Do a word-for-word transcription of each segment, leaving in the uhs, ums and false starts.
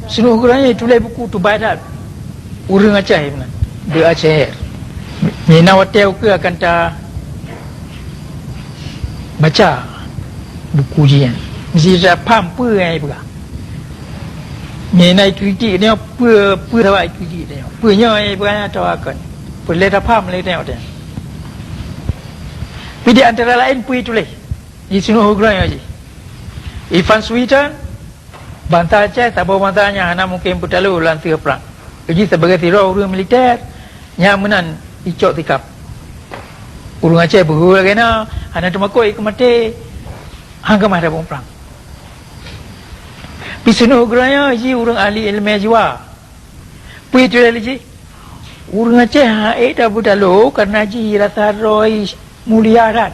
Sinoe uroe nyoe tuléh buku teubai that ureuëng Aceh meunan, The Aceh. Mina watée ukeue akan ta baca buku jih nyan. Mesti ta paham peue nyang ipeugah. Mina ikritik nyoe peue, peue sabab ikritik nyoe. Peue nyoe nyang ipeugah nyan atawa kon. Peureulée ta paham lé nyoe teuh. Tapi di antara laén peue tuléh di sinoe uroe nyoe jih. Ivan Sweeten, bansa Aceh, saboh bansa nyang hana mungken peutalo lam teuh prang. Jih sibagai sidroe ureuëng militer, nyang meunan icok sikap. Ureuëng Aceh beuhe lagée na, hana teumakot ikeu maté, han keumah tabong prang. Pi sinoe uroe nyoe jih ureuëng ahli iéleumé jiwa. Peue tuléh lé jih? Ureuëng Aceh han ék tapeutalo kareuna jih rasa droe mulia that.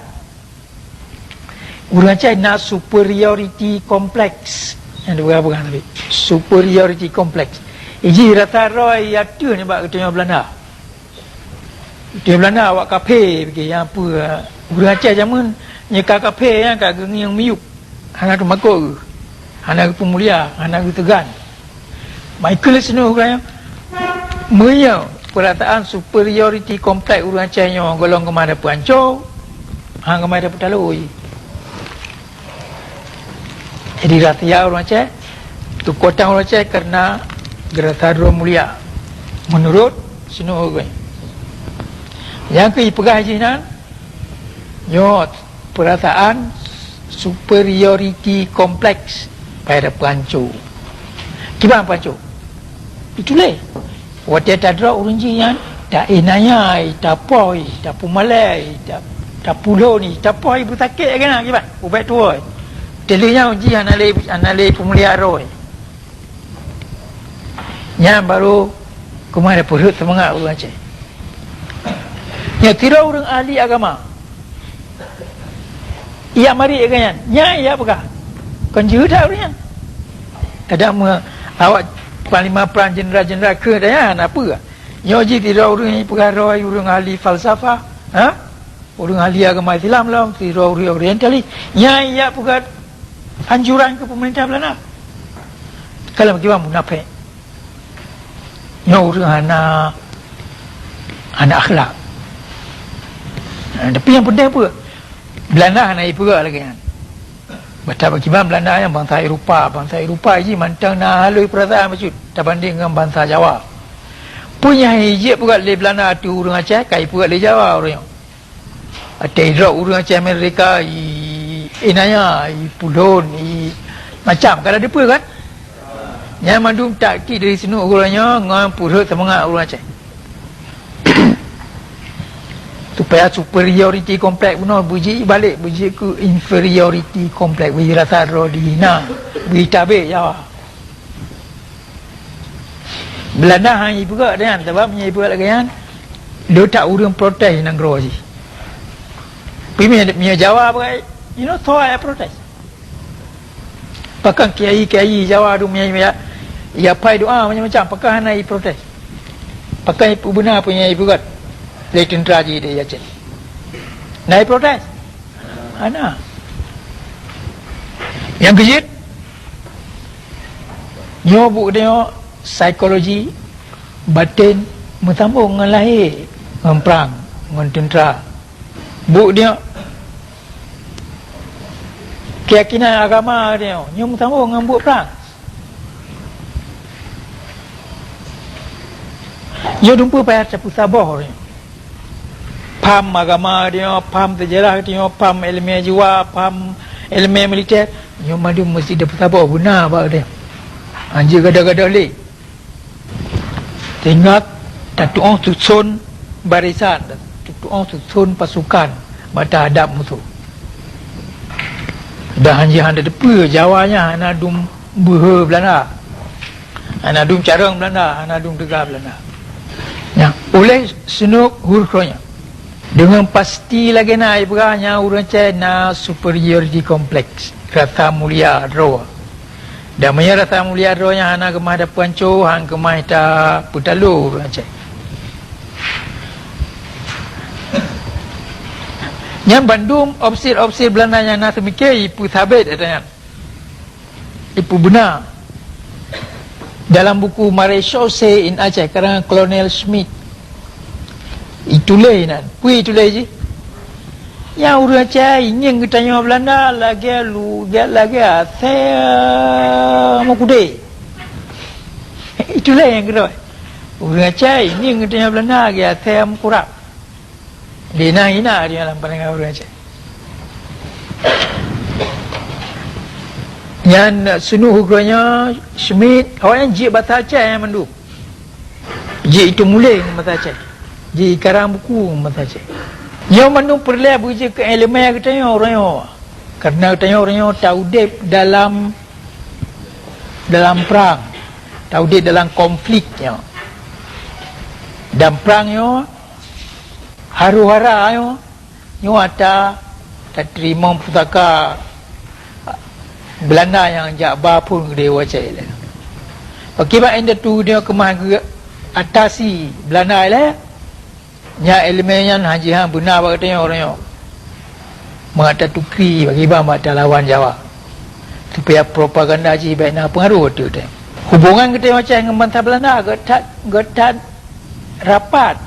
Ureuëng Aceh na superiority complex. Nyang dipeugah-peugah tadi. Superiority complex. Jih rasa droe ateueh nibak geutanyoe Belanda. Geutanyoe Belanda awak kaphé bagi nyang peue. Ureuëng Aceh jameun nyoe ka kaphé nyan ka geungieng miyueb. Hana teumakot geuh. Hana geupeumulia, hana geuteugan. Michael sinoe uroe nyoe, meunyoe peurasaan superiority complex ureuëng Aceh nyoe gohlom keumah tapeuhanco, han keumah tapeutalo jih. Jadi rahsia ureuëng Aceh, keukuatan ureuëng Aceh kareuna geurasa droe mulia, meunurot sinoe uroe nyoe. Nyang keu ipeugah jih nyan, nyoe peurasaan superiority complex pada peuhanco. Kiban peuhanco? Itulah. Watée tadroe ureuëng jih nyan, ta-inaya, tapoi, tapeumalée, ta-, tapulon, tapoi beusakét lagée na kiban, ubak tuwoe. Teulheueh nyan jih hana lé, hana lé peumulia droe. Nyan barô keumah tapeurhot seumangat ureuëng Aceh. Nyan sidroe ureuëng ahli agama. Ijak marit lagée nyan. Nyan ijak peugah. Kon jeuhet that ureuëng nyan. Kadang meu-, awak panglima prang jeuneural-jeuneural keu daya na peue. Nyoe jih sidroe ureuëng nyang peugah droe ureuëng ahli falsafah. Ha? Ureuëng ahli agama Islam lom, sidroe ureuëng orientalis, nyan ijak peugah anjuran keu peumeurintah Belanda. Ka lom kiban munafék. Nyoe ureuëng hana, hana akhlak. Ha, tapi nyang penting peue? Belanda hana ipeugah lagée nyan. Bata bak kiban Belanda nyan bansa Eropa, bansa Eropa jih mantong na halui peurasaan bacut tabanding ngon bansa Jawa. Peue nyang ijak peugah lé Belanda ateueh ureuëng Aceh, ka ipeugah lé Jawa ureuëng nyoe. Watée idrob ureuëng Aceh Amerika, i-, inaya, ipulon, i-, macam ka na dipeue kan? Nyan mandum taktik dari sinoe uroe nyoe ngon peurhot seumangat ureuëng Aceh. Supaya superiority complex bunoe beujeuet balek, beujeuet keu inferiority complex, beujeuet rasa droe dihina, beujeuet tabek Jawa. Belanda hana ipeugah lagée nyan, sabab meunyoe ipeugah lagée nyan, le that ureuëng protes nanggroe jih. Tapi meunyoe, meunyoe Jawa peugah, you know, soe nyang protes? Pakon kiai-kiai Jawa tu meunyoe ya, ya pai doa macam-macam, pakon hana iprotes? Pakon ipeubena peue nyang ipeugah lé teuntra jih di Aceh? Na iprotes? Hana. Nyang keujeuet, nyoe buet nyoe psikologi baten meusambong ngon lahé, ngon prang, ngon teuntra. Buet nyoe, keuyakinan agama nyoe, nyoe meusambong ngon buet prang. Nyoe dumpeue payah tapeusaboh nyoe. Paham agama nyoe, paham seujarah nyoe, paham iéleumé jiwa, paham iéleumé militer, nyoe mandum meusti tapeusaboh beuna bak nyoe. Hanjeuet gadôh-gadôh lé. Sehingga tatu'oh suson barisan, tatu'oh suson pasukan bak tahadab musoh. Dan hanjeuet hana teupeue Jawa nyan hana dum beuhe Belanda. Hana dum carông Belanda, hana dum teuga Belanda. Nyan, uléh Snoek Hurgronje. Deungon pasti lagée na ipeugah nyan ureuëng Aceh na superiority complex, rasa mulia droe. Dan meunyoe rasa mulia droe nyan hana keumah tapeuhanco, han keumah tapeutalo ureuëng Aceh. Nyan bandum opsir-opsir Belanda nyang na seumiké ipeusabe ata nyan. Ipeubeuna. Dalam buku Maréchaussée in Aceh, karangan Kolonel Schmidt, ituléh inan. Peue ituléh jih? Nyang ureuëng Aceh ingieng geutanyoe Belanda lagée lu-, lagée asée meukudée. Ituléh nyang keudua. Ureuëng Aceh ingieng geutanyoe Belanda lagée asée meukurab. Di na hina di dalam pandangan ureuëng Aceh. Nyan seunuh uroe nyoe Schmidt, awaknyan jeuet basa Aceh nyan mandum. Jeuet itu muléh ngon basa Aceh. Jeuet ikarang buku ngon basa Aceh. Nyoe mandum peureulée beujeuet keu ileumèe geutanyoe uroe nyoe. Kareuna geutanyoe uroe nyoe taudeb dalam, dalam prang, taudeb dalam konflik nyoe. Dan prang nyoe Haru hara nyoe, nyoe ata tateurimong pusaka Belanda nyang jak ba phon keudeh u Aceh ilée. Pakriban indatu nyoe keumah geuatasi Belanda ilée, nyan ileumèe nyan hana jihan beuna bak geutanyoe uroe nyoe. Mangat tatukri pakriban bak talawan Jawa, supaya propaganda jih bèk na peungaroh ateueh geutanyoe. Hubongan geutanyoe Aceh ngon bansa Belanda geuh that, geuh that rapat.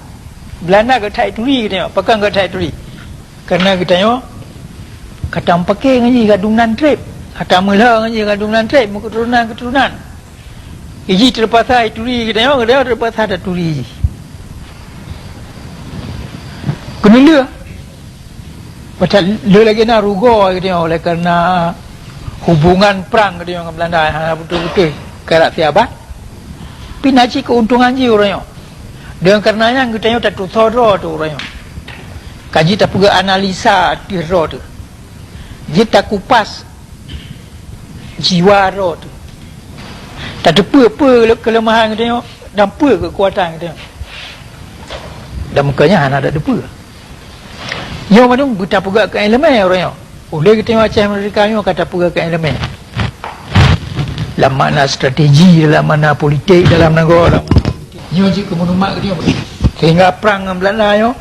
Belanda geuh that turi geutanyoe. Pakon geuh that turi? Kareuna geutanyoe ka tameupakè ngon jih gadung nan treb, ka tameulhö ngon jih gadung nan treb, meuketurunan-keturunan. Jih teupaksa turi geutanyoe, geutanyoe teupaksa taturi jih. Keuneulheueh, padahai lheueh lagèe na rugoe geutanyoe oleh kareuna hubongan prang geutanyoe ngon Belanda hana beutôi-beutôi karab siabad. Pih na cit keuntungan jih uroe nyoe. Deungon kareuna nyan geutanyoe tatusoe droe teuh uroe nyoe. Ka jeuet tapeugah analisa ateueh droe teuh. Jeuet takupas jiwa droe teuh. Tateupeue peue keuleumahan geutanyoe dan peue keukuatan geutanyoe. Dan meukeunyan hana tateupeue. Nyoe mandum beutapeugah keu ileumèe uroe nyoe. Ulèe geutanyoe Aceh Merdeka nyoe ka tapeugah keu ileumèe. Lam makna strategi, dalam makna politik, dalam nanggroe, dalam nyoe jeuet keu maklumat geutanyoe. Sehingga prang ngon Belanda nyoe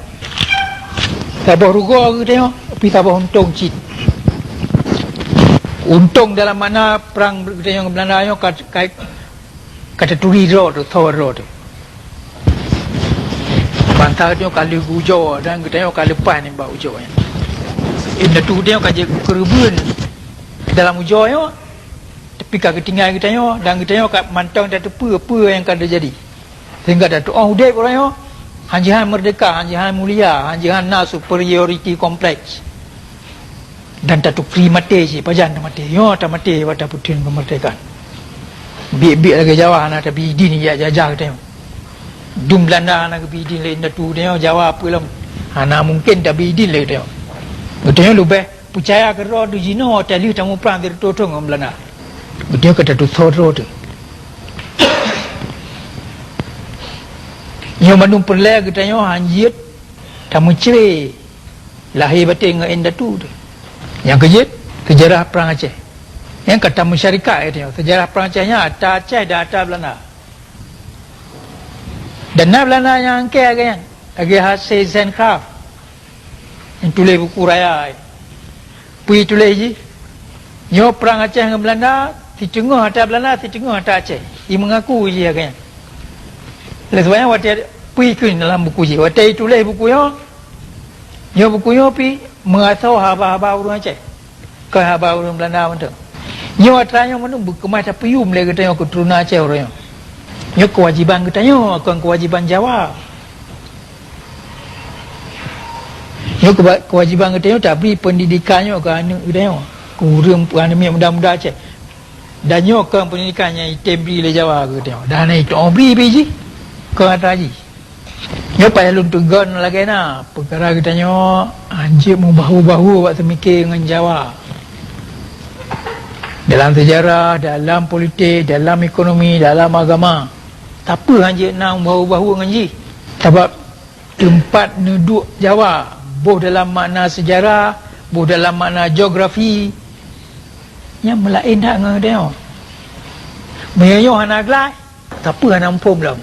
saboh rugoe geutanyoe, tapi saboh untông cit. Untông dalam makna prang geutanyoe ngon Belanda nyoe ka, ka Ka taturi droe teuh, soe droe teuh. Bansa geutanyoe ka lheueh geuujoe dan geutanyoe ka leupah nibak ujoe nyan. Indatu geutanyoe ka jeuet keureubeuen dalam ujoe nyoe, tapi ka geutinggai geutanyoe dan geutanyoe ka mantong tateupeue peue nyang ka teujadi. Sehingga tatu'oh udeb uroe nyoe, han jihan meurdeka, han jihan mulia, han jihan na superiority complex. Dan tatukri maté cit, pajan tamaté. Nyoe tamaté bak tapeutheun keumeurdekaan. Biet-biet lagèe Jawa hana tabi idin jak jajah geutanyoe. Dum Belanda hana geubi idin lé indatu geutanyoe, Jawa peue lom hana mungken tabi idin lé geutanyoe. Geutanyoe leubeh peucaya keu droe teuh jinoe watèe lheueh tamuprang sireutôh thôn ngon Belanda. Geutanyoe ka tatusoe droe teuh. Nyoe mandum peureulèe geutanyoe han jeuet tameucré lahé batén ngon indatu teuh. Nyang keujeuet, seujarah Prang Aceh. Nyang ka tameusyarikat geutanyoe, seujarah Prang Aceh nyan ata Aceh dan ata Belanda. Dan na Belanda nyang angkée lagèe nyan, lagèe H C Zentgraaff nyang tuléh buku raya. Peue tuléh jih? Nyoe prang Aceh ngon Belanda, siteungoh ata Belanda, siteungoh ata Aceh. Imeungaku jih lagèe nyan. Lé sabab nyan watèe peue ikheun dalam buku jih, watèe ituléh buku nyoe, nyoe buku nyoe pih meuasoe haba-haba ureuëng Aceh, kon haba ureuëng Belanda mantong. Nyoe atra nyoe mandum beukeumah tapeuyuem lé geutanyoe keuturonan Aceh uroe nyoe. Nyoe keuwajéban geutanyoe, kon keuwajéban Jawa. Nyoe keuba-, keuwajéban geutanyoe tabri peundidikan nyoe keu aneuëk geutanyoe, keu ureuëng, keu aneuëk miet muda-muda Aceh. Dan nyoe kon peundidikan nyang item bri lé Jawa keu geutanyoe. Dan hana itu'oh bri pih jih keu atra jih. Nyoe payah lôn teugon lagèe na, peukara geutanyoe hanjeuet meubahu-bahu bak seumiké ngon Jawa. Dalam seujarah, dalam politik, dalam ekonomi, dalam agama. Sapeue hanjeuet na meubahu-bahu ngon jih? Sabab teumpat neuduek Jawa, boh dalam makna seujarah, boh dalam makna geografi, nyan meulaén that ngon geutanyoe. Meunyoe nyoe hana gleh, sapeue hana muphom lom.